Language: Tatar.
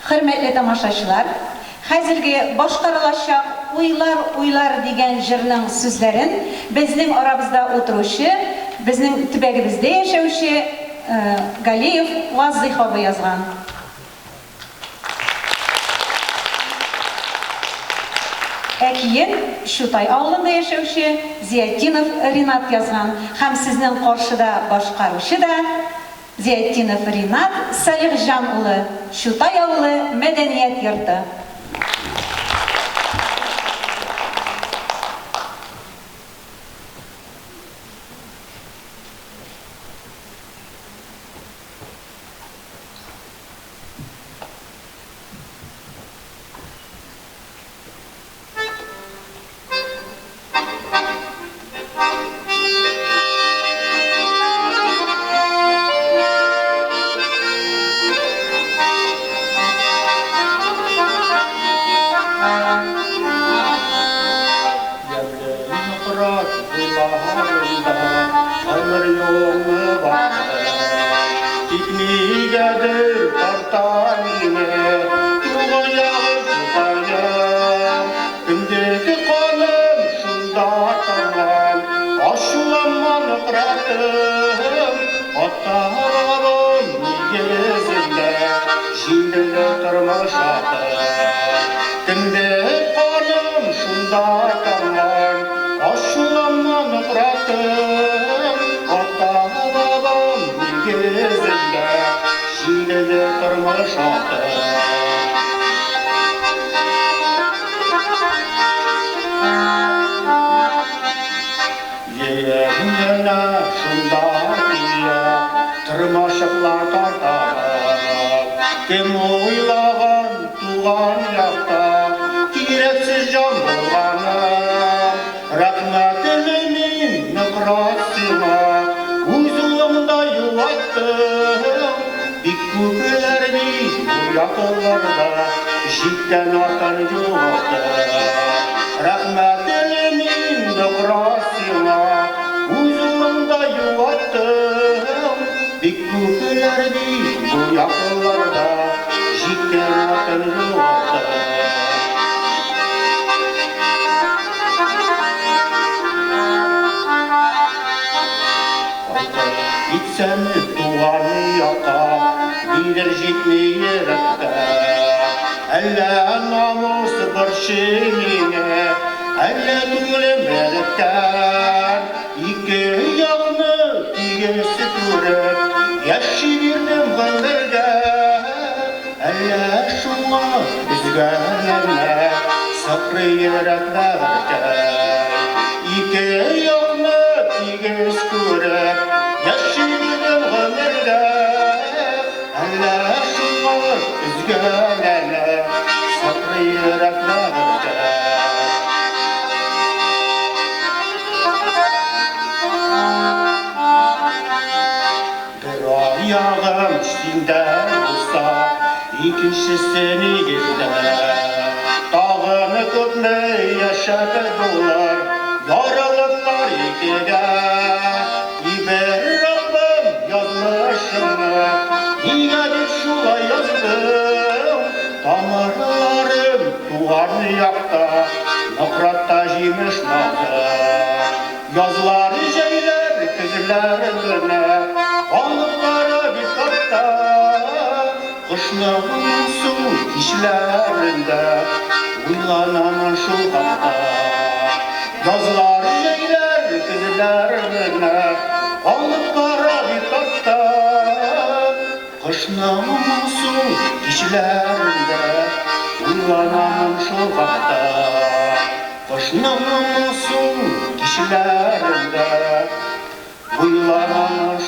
Хөрмәтле тамашачылар, хәзерге башкарылачак Уйлар, уйлар дигән җырның сүзләрен безнең арабызда утыручы, безнең төбәгебездә яшәүче Галиев Вазыйх абый язган. Ә көен Чутай авылында яшәүче Зиятдинов Ринат язган һәм сезнең каршыда башкаручы да Зиятдинов Ринат Салихҗан улы, Чутай авылы мәдәният йорты. Ямьле Нократ буйларында гомер юлны барды. Тик нигәдер тарта мине туган ягым Тукаем. Кендек каным шунда тамган, ачуланма Нократым. Ата-бабам нигезендә җиңелле тормыш аты. Кендек каным шунда тамган, ачуланма Нократым. Ата-бабам нигезендә җиңелле тормыш аты. Җәен шунда тия, тырмашыклар тарталар. Кем уйлаган туган якта кирәксез җан булганын. Рәхмәтле мин ныграк сиңа, үз улыңда юаттың. Бик күпләр бит бу якларда җиткән атын югалтты. Рәхмәтле мин ныграк сиңа, үз улыңда юаттың. Бик күпләр бит бу якларда җиткән атын югалтты. Кайтып китсәм туган якка, нидер җитми йөрәктә. Әллә намус борчый мине, әллә күңелем электән. Ике якны тигез күреп, яши бирдем гомергә. Әллә шуңа өзгәләнә, сыкрый йөрәк бәгырькәй. Ике якны тигез күреп, яши бирдем гомергә. Әллә шуңа өзгәләнә, сыкрый йөрәк бәгырькәй. Бер аягым синдә булса, икенчесе нигездә. Тагын күпме яшәп булыр, ярылыплар икегә. И бер Раббым язмышымны, нигә дип шулай яздың? Тамырларым туган якта, Нократта җимеш назы. Язлар, җәйләр, көзләр генә калып бара бит артта. Кышның моңсу кичләрендә уйланамын шул хакта. Язлар, җәйләр, көзләр генә калып бара бит артта. Кышның моңсу кичләрендә уйланамын шул хакта. Кышның моңсу кичләрендә уйланамын.